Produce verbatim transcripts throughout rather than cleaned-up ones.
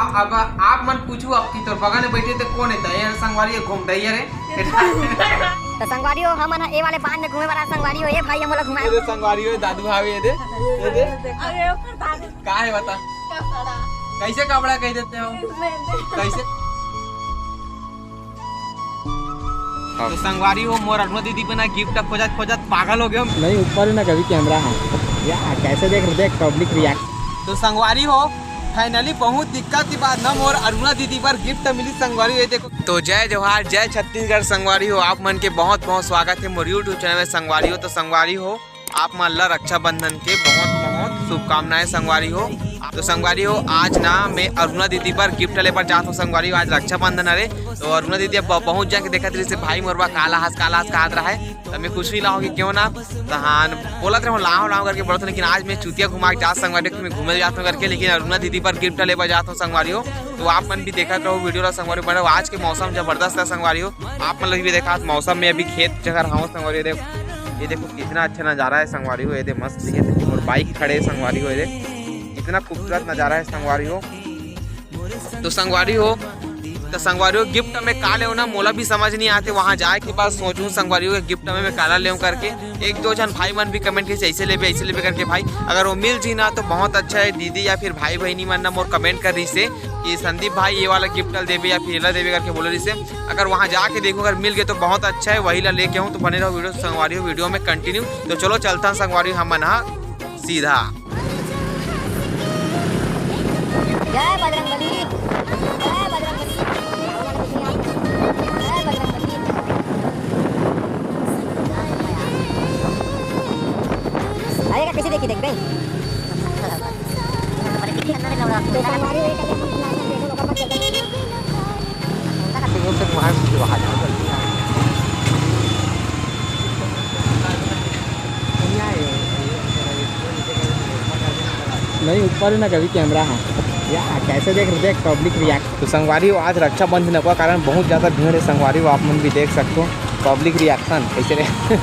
अब आप मन पूछू, अब कि तोर बगल में बैठे ते कौन है? तो ये संगवारी, ये घुमटैया रे। तो संगवारी हो, हमन ह ए वाले बांध में घूमे वाला संगवारी हो। ए भाई, हमला घुमाए। ये दे संगवारी हो, दादू हावे, ये दे, ये दे। अरे, ओकर दादू। का है बता? कपड़ा। कैसे कपड़ा कह देते हो? नहीं, नहीं। कैसे? तो संगवारी हो, मोर अरुणा दीदी बना गिफ्ट खोजत खोजत पागल हो गयो। नहीं, ऊपर ही ना कभी कैमरा है। या, कैसे देख रहे, देख पब्लिक रिएक्ट। तो संगवारी हो, फाइनली बहुत दिक्कत के बाद ना मोर अरुणा दीदी पर गिफ्ट मिली संगवारी हो, ये देखो। तो जय जोहार, जय छत्तीसगढ़ संगवारी हो, आप मन के बहुत बहुत स्वागत है मोर YouTube चैनल में संगवारी हो। तो संगवारी हो, आप मन ला रक्षाबंधन के बहुत बहुत शुभकामनाएं संगवारी हो। तो संगवारी हो, आज ना मैं अरुणा दीदी बर गिफ्ट ले बर जात हूँ संगवारी हो। आज रक्षाबंधन हरे, तो अरुणा दीदी अब बहुत जन के देखत रहिस हे, भाई मोर बर का लाहस, का लाहस कहत रहा है, तो मैं कुछ नहीं लाहूँ कि क्यों ना तहान बोलत रहे लाहूँ लाहूँ करके बोलत हूँ, लेकिन आज मैं चुतिया घुमा के जात संगवारी हो, मैं घूमे जात हूँ करके, लेकिन अरुणा दीदी बर गिफ्ट ले बर जात हूँ संगवारी हो। तो आप मन भी देखत रहो वीडियो ला संगवारी हो। आज के मौसम जबरदस्त है संगवारी हो, आप मन ला भी देखा मौसम में अभी खेत जगह रहा हूँ संगवारी हो। देख, ये देखो कितना अच्छा नजारा है संगवारी हो, ये दे मस्त दिखे और बाइक खड़े है संगवारी हो, ये दे कितना खूबसूरत नजारा है संगवारी हो। तो संगवारी हो, तो संगवारी हो, गिफ्ट में का लेव ना मोला भी समझ नहीं आते, वहाँ जाए के बाद सोचूं संगवारी हो गिफ्ट में मैं काला लेव करके। एक दो जन भाई मन भी कमेंट करिस ऐसे लेबे, ऐसे लेबे करके भाई, अगर वो मिल जी ना तो बहुत अच्छा है। दीदी या फिर भाई बहनी मन ना मोर कमेंट कर रही से कि संदीप भाई ये वाला गिफ्ट ला देबे या फिर ये ला देबे करके बोले रही से। अगर वहाँ जाके देखो, अगर मिल गए तो बहुत अच्छा है, वही ला लेके आऊँ। तो बने रहो वीडियो संगवारी हो, वीडियो में कंटिन्यू। तो चलो चलता संगवारी हो, हमन हा सीधा। जय बजरंगबली, जय बजरंगबली, जय बजरंगबली। अरे का कैसे देखी देख बे? तो संगवारी हो, ये कल हम लोग देखो, लोग अपन चलते हैं। नहीं, ऊपर ही ना कभी कैमरा है। या, कैसे देख रहे, देख पब्लिक रिएक्ट। तो संगवारी हो, आज रक्षाबंधन का कारण बहुत ज़्यादा भीड़ है संगवारी हो, आप मन भी देख सकते हो पब्लिक रिएक्शन कैसे रहे।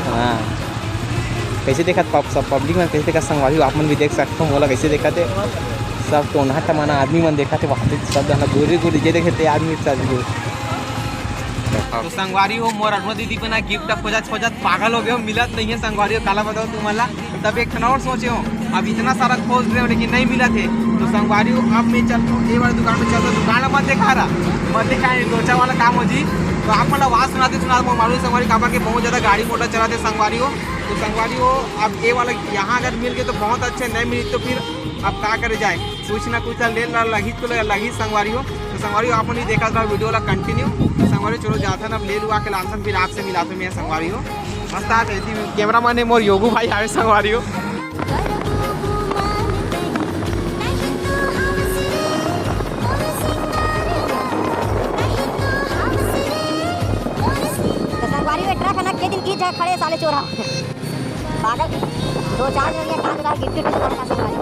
हाँ, कैसे देखत पब-, सब पब्लिक में कैसे देखत संगवारी हो, आप मन भी देख सकते हो मोला कैसे देखत है। सब टोनहा टमाना आदमी मन देखत है, वहाँ पे सब जना गोरी गोरी जे देखे ते आदमी सब जो। तो संगवारी हो, मोर अरुणा दीदी बना गिफ्ट खोजत खोजत पागल हो गयो, मिलत नहीं है संगवारी हो, काला बताओ तुमन ला। तब एक ठन और सोचे हो, अब इतना सारा खोज रहे हो लेकिन नहीं मिलत है। तो संगवारी हो, अब मैं चलता हूँ ये वाली दुकान में, चलता हूँ दुकान मत देखा रहा, मत देखा, ये लोचा वाला काम हो जी। तो आप मतलब आवाज सुनाते सुनाते मोर मालूम संगवारी काबर के बहुत ज्यादा गाड़ी मोटर चलाते संगवारी हो। तो संगवारी हो, अब ये वाला यहाँ अगर मिल गए तो बहुत अच्छे, नहीं मिली तो फिर अब का करे जाए, कुछ ना कुछ तो ले ला लगी तो ले लगी संगवारी हो। तो संगवारी हो, आप नहीं देखा था वीडियो ला कंटिन्यू। तो संगवारी हो, चलो जाता ना, अब ले लुआ के लानसन, फिर आपसे मिलाते मैं संगवारी हो। मस्त आ गई थी, कैमरा मैन है मोर योगू भाई आवे संगवारी हो। तो संगवारी में ट्रक है ना, के दिन की जगह खड़े साले चोरा। पागल, दो चार जन ये काम ला गिफ्ट भी करना संगवारी।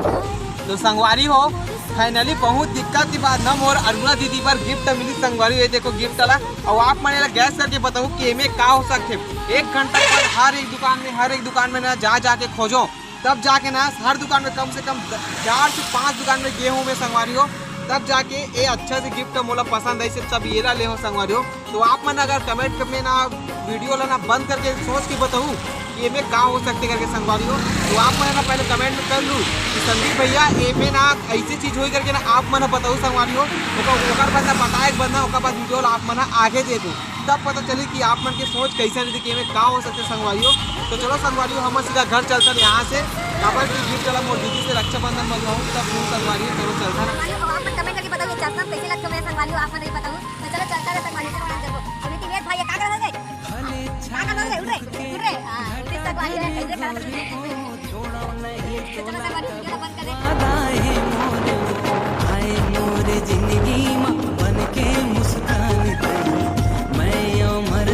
तो संगवारी हो, फाइनली बहुत दिक्कत के बाद ना मोर अरुणा दीदी बर गिफ्ट मिली संगवारी। ये देखो गिफ्ट ला, और आप मन एला गैस करके बताओ कि एमे का हो सकथे। एक घंटा के बाद हर एक दुकान में, हर एक दुकान में ना जा जाके खोजो, तब जाके ना हर दुकान में कम से कम द-, चार से पांच दुकान में गए हूँ मैं संगवारी हो, तब जाके ये अच्छा से गिफ्ट मोला पसंद आई से तब ये ला ले हो संगवारी हो। तो आप मन अगर कमेंट में ना वीडियो ला ना बंद करके सोच के बताऊ कि एमे का हो सकथे करके संगवारी हो, तो आप मन ना पहले कमेंट में कर लू कि संदीप भैया एमे ना ऐसी चीज होई करके ना आप मन बताऊ संगवारी हो। ओकर ओकर बाद ना बताए के बाद ना ओकर बाद वीडियो ला आप मन आगे दे दू, तब पता चली कि आप मन के सोच कैसे रही कि एमे का हो सकथे संगवारी हो। तो चलो संगवारी हो, हम सीधा घर चलथन यहाँ से, काबर कि गिफ्ट ला मोर दीदी से रक्षाबंधन बंधवाऊँ, तब फिर संगवारी हो, चलो चलथन। संगवारी हो, आप मन कमेंट करके बताओ, ये चश्मा कैसे लगथे मेरे संगवारी हो, आप मन ये बताओ। तो चलो चलता रहता संगवारी, चलो ना देखो। सुमित, ये भाई, ये का कर रहे हैं? का कर रहे हैं? उठ रहे, उठ रहे। हाँ, उठ रहे संगवारी है, कैसे कर रहे हैं? तो चलो संगवारी, वीडियो बंद कर दे। आए मोरे जिंदगी में बन के मुस्कान तेरी, मैं अमर।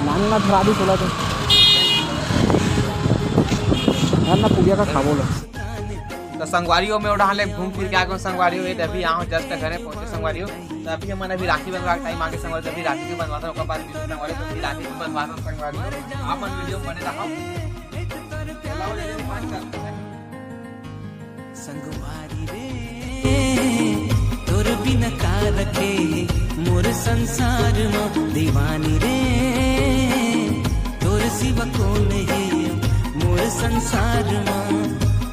नानी ना धरा दी बोला तो। ना, ना, पुड़िया का खाबो लो। तो संगवारी हो, मैं उड़ान ले घूम फिर के आ गया संगवारी हो, ये अभी यहाँ जस्ट घरे पहुँचे संगवारी हो। तो अभी हमन अभी राखी बंधवा के टाइम आगे संगवारी, तो अभी राखी भी बंधवाथन, ओकर बाद मिलथन संगवारी, तो अभी राखी भी बंधवाथन संगवारी। आप मन वीडियो में बने रहो। संगवारी रे, तोर बिना का रखे मोर संसार म दीवानी रे, तोर सिवा कोन हे मोर संसार म।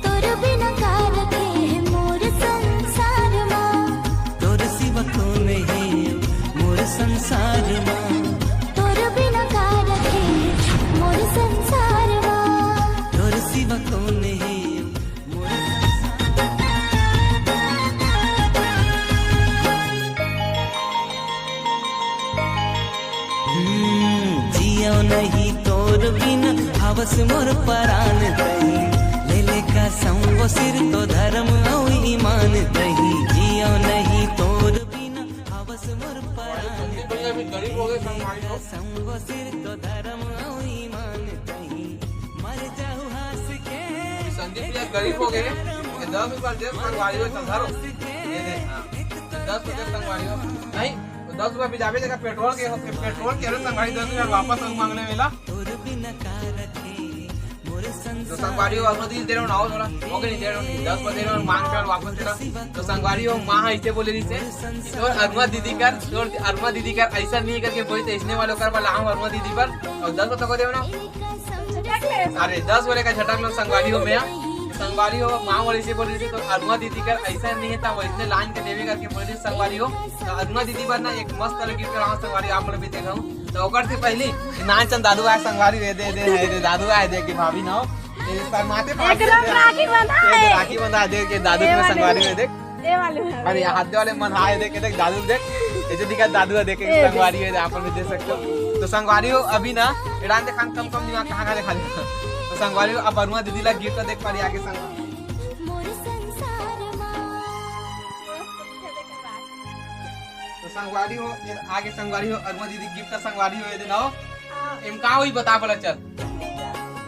तोर बिना का रखे मोर संसार म। तोर सिवा कोन हे मोर संसार म। तोर बिना का रखे मोर संसार म। तोर सिवा कोन हे मोर संसार म। हम्म, जियो नहीं तोर बिना, हवस मोर परान तही। ले ले कसम वो सिर तो धर्म अउ ईमान तही। जियो नहीं तोर बिना, हवस मोर परान संदीप भैया भी गरीब हो गए, संगवारी हो। कसम वो सिर तो धर्म अउ ईमान तही। मर जाऊ हंस के। अभी संदीप भैया गरीब हो गए, ये दस रुपया दे, संगवारी हो, संगवारी हो। ये दे, हाँ। दस रुपया संगवारी हो। नहीं, तो दस रुपया भी जावे जगह पेट्रोल के, पेट्रोल के रे संगवारी, दस रुपया वापस हम मांगने वाला। तो संगवारी हो, अरुणा दीदी दे रहे हो ना, थोड़ा। ओके, नहीं दे रहे हो, नहीं, दस रुपया दे रहे हो, मांग के वापस दे रहे हो। तो संगवारी हो, माँ ऐसे बोले रही से, तोर अरुणा दीदी कर, तोर अरुणा दीदी कर, ऐसा नहीं करके बोली, तो इसने वालों कर बोला, हम अरुणा दीदी पर, और दस रुपया को दे ना। अरे, दस वाले का झटक लो संगवारी हो, मैं संगवारी हो, माँ वाले से बोल रही थी, तो अरुणा दीदी कर ऐसा नहीं है, तब इतने लाइन के देवे करके बोल रही संगवारी हो। तो अरुणा दीदी पर ना एक मस्त वाला गिफ्ट कराऊँ संगवारी, आप लोग भी देखा हूँ। तो ओकर से पहली नान चंद दादू आए संगवारी, ये दे, दे, ये दे, दादू आए, देख के भाभी ना हो। ये शर्माते पास एकदम दे, राखी बंधा ये दे, है। राखी बंधा, देख के दादू ये के वाले संगवारी में। में देख। ये वाले में। अरे, हाथ वाले मन, हाँ, ये देख, ये देख, दादू देख। ये जो दिखा, दादू है, देख, ये संगवारी है, आप लोग देख सकते हो। तो संगवारी हो, अभी ना, एडान दिखान कम कम दिमाग कहाँ, कहाँ दिखा देना। तो संगवारी हो, अब अरुणा दीदी ला गिफ्ट देख पा रही आगे संग। तो संगवारी हो, ये आगे संगवारी हो, अरुणा दीदी गिफ्ट का संगवारी हो, ये दिन आओ। हाँ। एम का होई बता बोला, चल।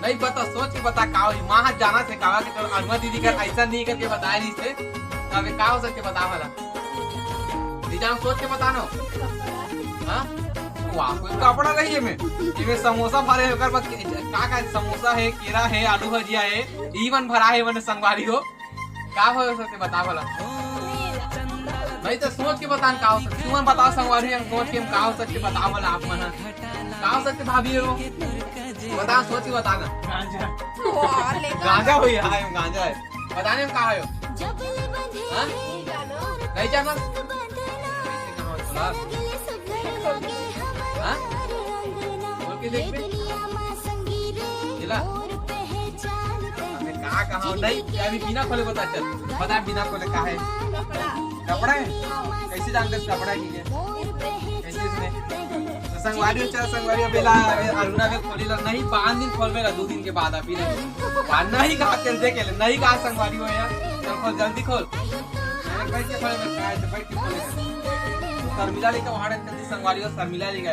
नहीं बता, सोच के बता का होई। माँ हाथ जाना से कहा कि चल अरुणा दीदी कर ऐसा नहीं करके बताया नहीं से। अबे का हो सकते बता भला। नहीं जान, सोच के बता ना। हाँ? वाह, कोई कपड़ा नहीं है में। ये में समोसा भरे होकर बस का, का समोसा है, केरा है, आलू भजिया है, ई मन भरा है, मन संगवारी हो। का हो सकते बता भला। नहीं तो सोच के बता का हो सकते। तुम बताओ संगवारी, हम सोच के हम का हो सकते बता भला आप मन। का हो सकते भाभी हो? बता, सोच के बता ना। गांजा। वाह, ले गांजा हो यार, गांजा है। बताने में का हो? हाँ? नहीं जाना? हाँ? बोल के देख बे। जिला? अबे का कहा? नहीं, अभी बिना खोले बता, चल। बता, बिना खोले का है? कपड़ा है? कैसे जानते कपड़ा है, ठीक है? कैसे इसमें? तो संगवारी हो, चल संगवारी हो, बेला, अरुणा के खोली ला नहीं, पाँच दिन खोलबे ला, दो दिन के बाद अभी नहीं। आ, नहीं कहा, तेल दे के ले, नहीं कहा संगवारी हो यार, चल खोल, जल्दी खोल। अरे बैठ के खोले, मैं कहा है, बैठ के खोले। शर्मिला लेके वहाँ रखते थे संगवारी हो, शर्मिला ले गया।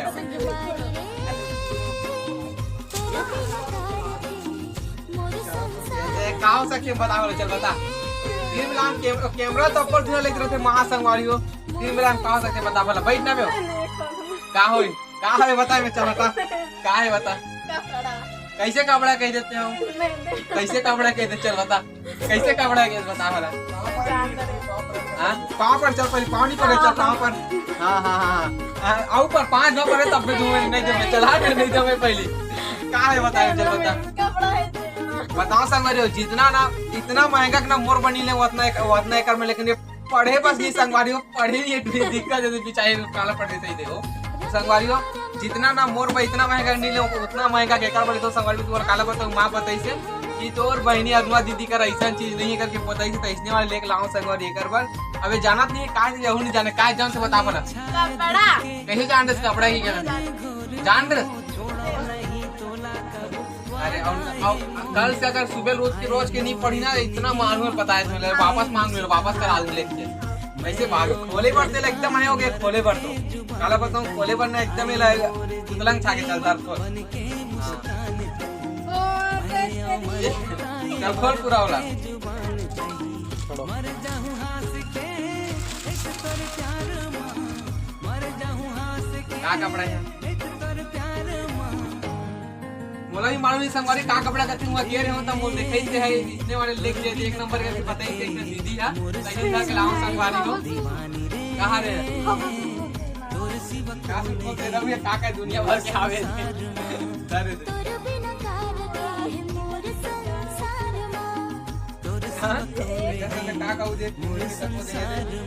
ए, का हो सके बताओ रे, चल बता। फिर मिलान कैम-, कैमरा तो ऊपर दूर लेके रहते महासंगवारी हो। फिर मिलान का हो सके बता भला, बैठ ना बे। का होई? का है बता, मैं चल बता। का है बता? कपड़ा। कैसे कपड़ा कह देते हो? नहीं, नहीं। कैसे कपड़ा कह देते, चल बता। कैसे कपड़ा कह देते, बता भला। हाँ? पाँव पर चल, पहले पाँव नहीं पड़े, चल पाँव पर। हाँ, हाँ, हाँ, हाँ। हाँ, आऊ पर पाँच न पड़े तब भी दूंगा, नहीं दूंगा, चल हाँ, नहीं दूंगा पहले। का है बता, चल बता। कपड़ा है तेरा। बताओ संगवारी हो, जितना ना, इतना महंगा के ना मोर बनी ले, उतना एक, उतना एकर में, लेकिन ये पढ़े बस नहीं संगवारी हो, पढ़े नहीं, ये दिक्कत है, बेचारे काला पढ़े सही दे हो। संगवारी हो, जितना ना मोर बा, इतना महंगा नहीं ले, उतना महंगा के एकर बर तो संगवारी हो, तुम्हारा काला बताऊं, माँ बताई से कि तोर बहनी अरुणा दीदी कर ऐसा चीज नहीं है करके बताई से, तो इसने वाले लेके लाओ संगवारी एकर बर। अबे जानत नहीं है, का से यहू नहीं जाने, का जान से बता भला। कपड़ा। कैसे जान रहे कपड़ा की क्या? जान रहे? अरे, और, और कल से अगर सुबह रोज के, रोज के नहीं पढ़ी ना, इतना मालूम है, पता है तुम्हें, वापस मांग लो, वापस करा दो लेके। वैसे भाग, खोले पर तेल एकदम आए हो गए, खोले पर तो। काला बताऊं, खोले पर ना एकदम ही लगे, उतलंग छा के चलता है, खोल। हाँ। चल, खोल पूरा वाला। का कपड़ा है? बोला भी मालूम नहीं संगवारी का कपड़ा करती हूँ, गेर हो तो मोल देखे ही है, इसने वाले लेके दे, एक नंबर के पता ही देख दीदी है, लेकिन घर के लाओ संगवारी हो। कहाँ रे? का सुन को दे रहा हूँ, ये का का दुनिया भर के आवे। अरे दे। हाँ? का का उदे, सबको दे दे।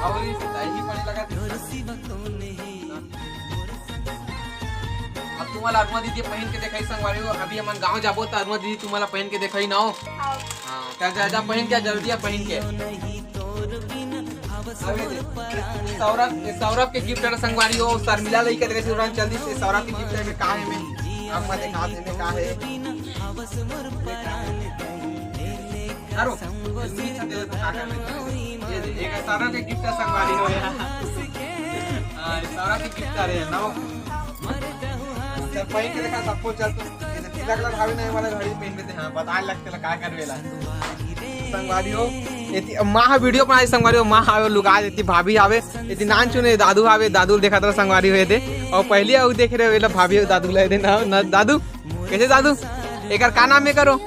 और इस दाई जी पानी लगा दे। अब तुम्हारा अरुणा दीदी पहन के देखाई संगवारी हो, अभी हमन गांव जाबो त अरुणा दीदी तुम्हारा पहन के देखाई ना हो। हाँ। हाँ, क्या जा, जा पहन के, जल्दी आ पहन के। अबे दे, सौरभ, ये सौरभ के गिफ्ट है संगवारी हो, शर्मिला लइका देखे से उड़ान चल दी, सौरभ के गिफ्ट है में का है में, अब मैं दिखा दे में का है। करो, ये दे, एक सौरभ के गिफ्ट है संगवारी हो यार। हाँ, ये सौरभ के गिफ्ट आ रहे हैं ना। चल, पहन के देखा सबको, चल तू। ये तो पीला कलर हावे नहीं वाला घड़ी पहन के दे, हाँ, बता लगते ला का करवेला। संगवारी हो, एती, माँ वीडियो बनाई संगवारी हो, माँ हावे लुका देती, भाभी हावे, एती नान चुने दादू हावे, दादू देखा था संगवारी हो ये दे। और पहली आऊ देख रहे हो, ये ला भाभी दादू ला दे ना, ना दादू, कैसे दादू? एकर का नाम है करो?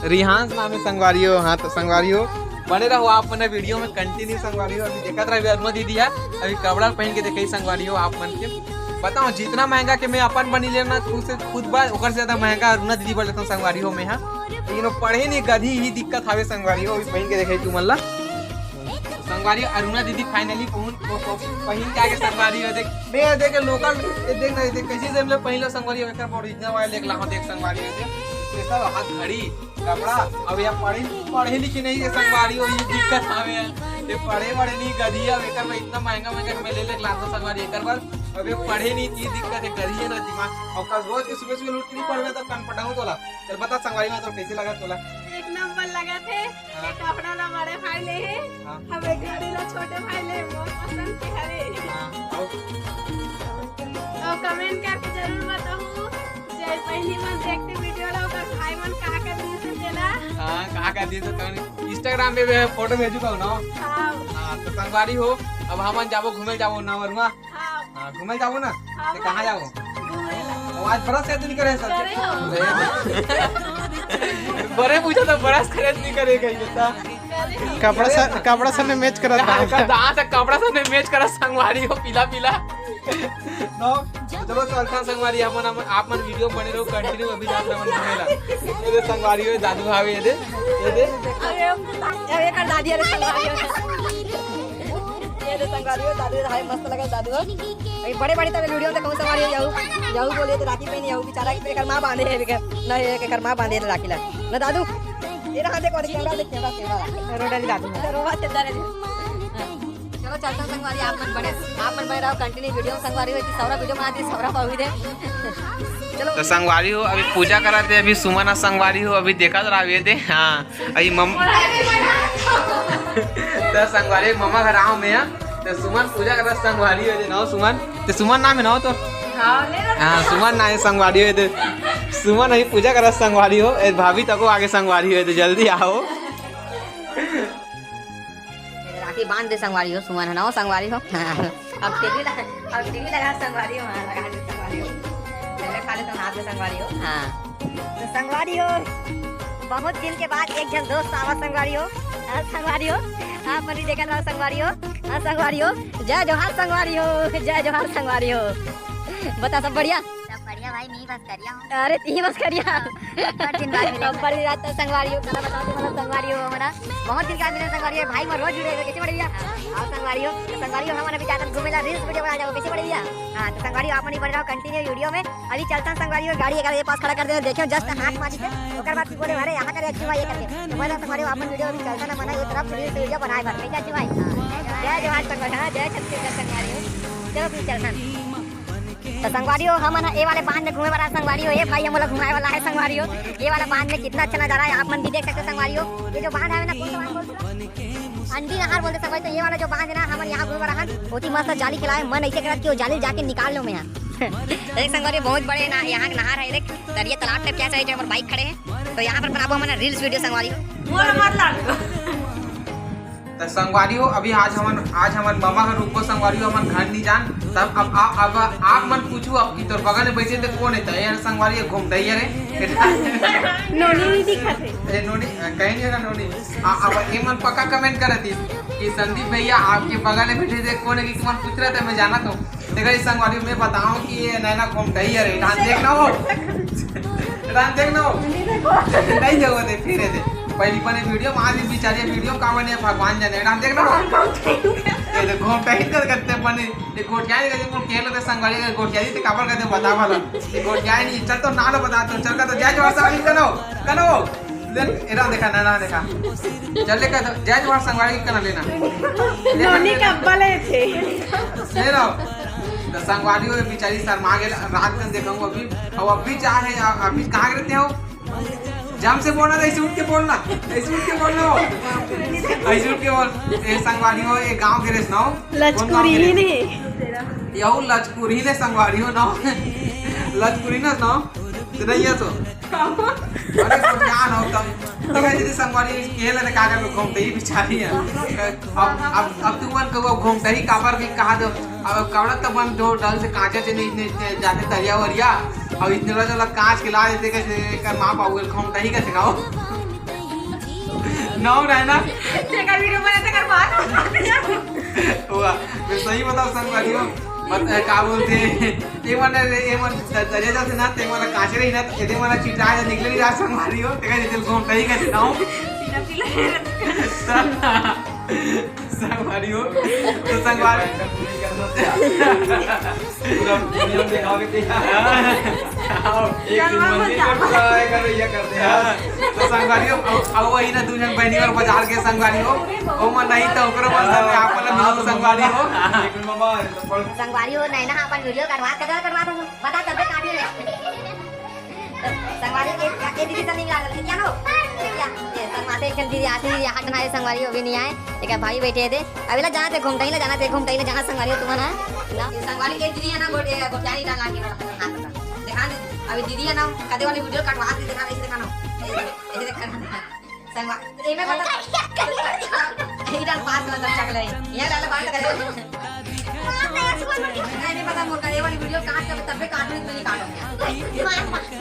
रिहांस नाम है संगवारी हो। हाँ, तो संगवारी हो, बने रहो आप मन वीडियो में कंटिन्यू संगवारी हो। अभी देखत रहो, अरुणा दीदी है, अभी कपड़ा पहन के देखे संगवारी हो आप मन के। बताओ, जितना महंगा के मैं अपन बनी लेना खुद से खुद बा, ओकर से ज्यादा महंगा अरुणा दीदी बर लेता संगवारी हो मैं, हाँ। लेकिन वो पढ़े नहीं, गधी ही दिक्कत हावे संगवारी हो, अभी पहन के देखे तुमन ला। संगवारी अरुणा दीदी finally पहुंच, वो, वो पहन के आगे संगवारी हो, देख, मैं देख लोकल, ये देख ना, ये देख कैसे से हमने पहले संगवारी हो, एकर original वाला देख लाओ, देख संगवारी हो, देख, ये सब हाथ घड़ी, कपड़ा, अब ये पढ़े, पढ़े लिखे नहीं है संगवारी हो, ये दिक्कत हवे है, ये पढ़े वढ़े नहीं गधी है, अब एकर में इतना महंगा महंगा मैं ले ले लाता संगवारी एकर बर, अब ये पढ़े नहीं, ये दिक्कत है, गधी है ना दिमाग, और कल रोज के सुबह सुबह उठ के नहीं पढ़वे तो कान पटाऊं तोला, चल बता संगवारी में तो कैसे लगा तोला? एक नंबर लगा थे। हाँ। ये कपड़ा ला बड़े भाई ले हे, हाँ। हमें घड़ी ला छोटे भाई ले, बहुत पसंद के हरे। हाँ, और? और comment करके जरूर बताओ, जे बहनी मन देखते वीडियो ला, ओकर भाई मन का का दिस हे तेला। हाँ, का का दिस हे, Instagram में भी फोटो भेजू कहूँ ना। हाँ। हाँ, तो संगवारी हो, अब हमन जाबो घूमे जाबो ना वरुआ। हाँ। हाँ, घूमे जाबो ना? हाँ, ते कहाँ जाबो? घूमे ला। वो आज brush कैसे नहीं करे सर? करे हो। बरे पूछा तो brush करे नहीं करे कहीं बता। करे हो। कपड़ा सा, कपड़ा सा ने match करत यार, बा। का दांत है, कपड़ा सा ने match करत संगवारी हो, पीला पीला। No, चलो चलता संगवारी, आप मन, आप मन वीडियो बने रहो, continue अभी जात रहा मन घूमे ला। ये दे संगवारी हो, दादू हावे, ये दे, ये दे। अरे, अरे, कर दादी, अरे संगवारी हो। ये दे संगवारी हो, दादू हाय, मस्त लगे दादू हो। अभी बड़े बड़ी तब वीडियो तक कौन संगवारी हो, यहू, यहू बोलिए तो राखी पहनी, यहू बेचारा के एकर माँ बांधे है, एकर, नहीं, एकर माँ बांधे है राखी ला। ना दादू, ये रहा देखो, अरे कैमरा देख, कैमरा, कैमरा। रोड वाली दादू। अच्छा, रोवा चल रहा है। चलो चलता हूँ संगवारी, आप मन बने, आप मन बने रहो, continue वीडियो में संगवारी हो, कि सौरा वीडियो बना दी, सौरा पावी दे। चलो। तो संगवारी हो, अभी पूजा करत हे, अभी सुमन ह संगवारी हो, अभी देखत रहा ये दे, हाँ। अई मम-, त संगवारी ममा घर आव में, हाँ। त सुमन पूजा करत संगवारी हो, जे नाव सुमन। त सुमन नाम हे नाव तो? हाँ, ले लो। हाँ, सुमन नाम हे संगवारी हो, त सुमन अभी पूजा करत संगवारी हो। ए, भाभी तको आगे संगवारी हो, त जल्दी आओ। राखी बांध दे संगवारी हो, सुमन हे नाव संगवारी हो। अब टीवी लगा, अब टीवी लगा संगवारी हो, हाँ, लगा दे संगवारी हो। पहले खा ले तो हाथ में संगवारी हो। हाँ। तो संगवारी हो, बहुत दिन के बाद एक झन दोस्त आवा संगवारी हो। हाँ, संगवारी हो, आप मन भी देखत रहो संगवारी हो। हाँ, संगवारी हो, जय जोहार संगवारी हो, जय जोहार संगवारी हो। बता, सब बढ़िया? सब बढ़िया भाई, मी बस करिया हूँ। अरे, ती बस करिया। हाँ, अब्बड़ दिन बाद मिले। अब्बड़ दिन बाद तो संगवारी हो, कला बताओ तो मतलब संगवारी हो हमारा। बहुत दिन के बाद मिले संगवारी हो, भाई मोर रोज जुड़े हुए, कैसे बड़े भैया? हाँ। और संगवारी हो, तो संगवारी हो, हमन अभी जाथन घूमे ला, reels video बना जाओ, कैसे बड़े भैया? हाँ, तो संगवारी हो, आप मन ही बने रहो, continue वीडियो में। अभी चलथन संगवारी हो, गाड़ी एक पास खड़ा कर दे, देखियो just हाथ मारी थे, ओकर बाद फिर बोले, "अरे, यहाँ करे अच्छी भाई, ये करके।" तो बोला संगवारी हो, आप मन वीडियो अभी चलथन, हमन ये तरफ reels video बनाए बर, ठीक है अच्छी भाई? जय जोहार संगवारी, हाँ, जय छत्तीसगढ़ संगवारी हो। चलो फिर चलथन। तो संगवारी हो, हमन ह ए वाले बांध में घूमे वाला संगवारी हो, ए भाई हमन ला घुमाए वाला है संगवारी हो। ये वाला बांध में कितना अच्छा नजारा है, आप मन भी देख सकते हो संगवारी हो। ये जो बांध है ना, कौन सा बांध बोलते हैं? अंडी नहर बोलते संगवारी। तो ये वाला जो बांध है ना, हमन यहाँ घूमे वाला हन, बहुत ही मस्त जाली खिलाए, मन ऐसे करत कि वो जाली जाके निकाल लो मैं यहाँ। देख संगवारी, बहुत बड़े ना, यहाँ के नहर है, देख तरिया तालाब टाइप कैसा है, जो हमारे बाइक खड़े हैं, तो यहाँ पर बनाबो हमन reels video संगवारी हो। मोर हमार लाल। त संगवारी हो, अभी आज हमन, आज हमन ममा घर रुकबो संगवारी हो, हमन घर नहीं जान। तब अब आ, अब आप मन पूछू अब कि तोर बगल में बैठे ते कोन हे? त ए संगवारी, ये घुमटही हरे। नोनी नहीं दिखत हे। ए नोनी, अ, कहीं नहीं ना नोनी। आ, अब ये मन पक्का comment करत हिस कि संदीप भैया आपके बगल में बैठे ते कोन हे, कि मन पूछ रहा था, मैं जाना तो। देखा इस संगवारी, मैं बताऊं कि ये नैना घुमटही हरे। डान देख ना हो, डान देख ना हो। नहीं देखो। नहीं देखो, दे फिर दे। पहली बने video में आज बिचारी video का बने भगवान जाने। डान देख ना हो। ये देखो, घुमटही कर करते बने। ये गोठियाही के मोर केल ते संगवारी के गोठियाही ते काबर कहते बता वाला। ये गोठियाही नहीं, चल तो ना लो बता तो, चल का तो जय जोहार संगवारी कनो, कनो। ले, एरा देखा, ना, ना देखा। चल ले का तो जय जोहार संगवारी कना लेना। नोनी का बले थे। ले लो। तो संगवारी हो बिचारी शर्मा गेल, रात कन देखाऊं अभी, अब अभी चाहे, अभी कहाँ रहते हो? जम से बोलना, ऐसे उठ के बोलना, ऐसे उठ के बोलना हो। ऐसे उठ के बोल। ए संगवारी हो, ये गांव के रेस ना हो। लचकुरी ही नहीं। यहू लचकुरी ने संगवारी हो ना। लचकुरी ना ना। तो नहीं है तो। अरे तो ज्ञान हो तब। देखा जी संगवारी खेल ने कागज में घूमते ही बिचारी है। अब, अब, अब तुमन को घूमते ही काबर भी कहा दो। अब कपड़ा तो बंद दो, ढंग से कांचे से नहीं, नहीं, नहीं जाते तरिया वरिया। अब इतने वाला, वाला कांच के ला देते, कैसे कर माँ पाऊ, welcome नहीं कहते ना हो। ना हो, ना है ना? तेरा video बना, तेरा बात। हुआ, मैं सही बताऊँ संगवारी हो, मत, ए, का बोलते हैं? ये मन, ये मन त-, तरिया जाते ना, ते मन कांच रही ना, ये ते मन चिटा जा निकले नहीं जा संगवारी हो, तेरा welcome नहीं कहते ना हो। पीला, पीला। संगवारी हो, तो संगवारी। पूरा दुनिया में दिखाओगे तो यार। आओ, एक दिन मंदिर में पूरा आएगा तो ये करते हैं। तो संगवारी हो, अब, अब वही ना दू जन बहनी और बाजार के संगवारी हो, वो मन नहीं तो ओकरो मन से मैं आप वाला मिलाऊं संगवारी हो। एक मिनट मामा, तो पढ़। संगवारी हो, नहीं ना, अपन video कटवा, कदर कटवा दो, बता तब काट ले। संगवारी के, के दीदी से नहीं मिला, क्या हो? क्या? ये शर्माते एक जन दीदी आती है, यहाँ हमारे संगवारी अभी नहीं आए। एक भाई बैठे थे, अभी ला जाना थे घूमता ही ला जाना थे घूमता ही ला जाना संगवारी हो तुम्हारा ना। ये संगवारी के दीदी है ना, गोटे, गोटे आई ना लागे वाला हाथ का। दिखा दे, अभी दीदी है ना, कदे वाली video कटवा दे, दिखा दे, इसे दिखाना। ये, ये दिखाना। संगवा-, एमे बता। इधर पास में दर्शक ले। ये लाल बात करे। नहीं, नहीं पता मोर का, ये वाली video काट के तब्बे काटूं, इतनी काटूं।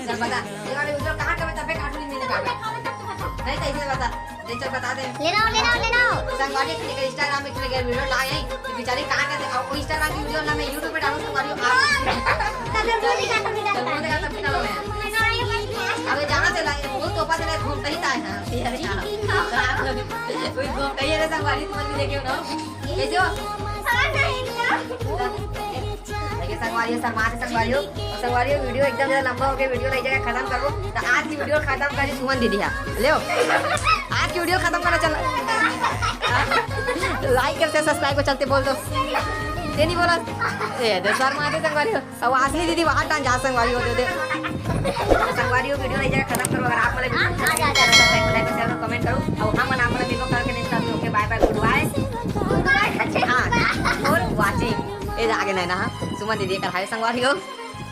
चल बता, ये वाली video काट के तब्बे काटूं, इतनी काटूं। नहीं तो इसे बता, नहीं चल बता दे। ले रहा हूँ, ले रहा हूँ, ले रहा हूँ। संगवारी के Instagram में चले गए video लाए हैं, तो बेचारी कहाँ कहते, और वो Instagram की video ना मैं YouTube पे डालूँ, संगवारी आप तब मुंह दिखा, तब दिखा। चल, मुंह दिखा, तब दिखा लो मैं। अबे जहाँ से लाए, वो तो पता नहीं घूमता ही था यहाँ। कोई घूमता ही है रे संगवारी, तुम भी देखे हो ना? कैसे हो? देखिए संगवारी हो, शर्मा से संगवारी हो। और संगवारी हो, video एकदम ज्यादा लंबा हो गया, video ला एक जगह खत्म करबो। तो आज की video खत्म करी सुमन दीदी है। ले हो। आज की video खत्म करना चल। Like करते subscribe को चलते बोल दो। ये नहीं बोला। ए, दे शर्मा से संगवारी हो। अब आसनी दीदी बाहर टांग जा संगवारी हो, दे दे। संगवारी हो, video नहीं जाए खत्म करो। अगर आप वाले video पसंद आए, तो like, share और comment करो। और हम आप वाले video करके next time, okay, bye bye, good bye। हाँ, for watching। ए, आगे नहीं ना, हाँ। सुमन दीदी कर हाय संगवारी हो।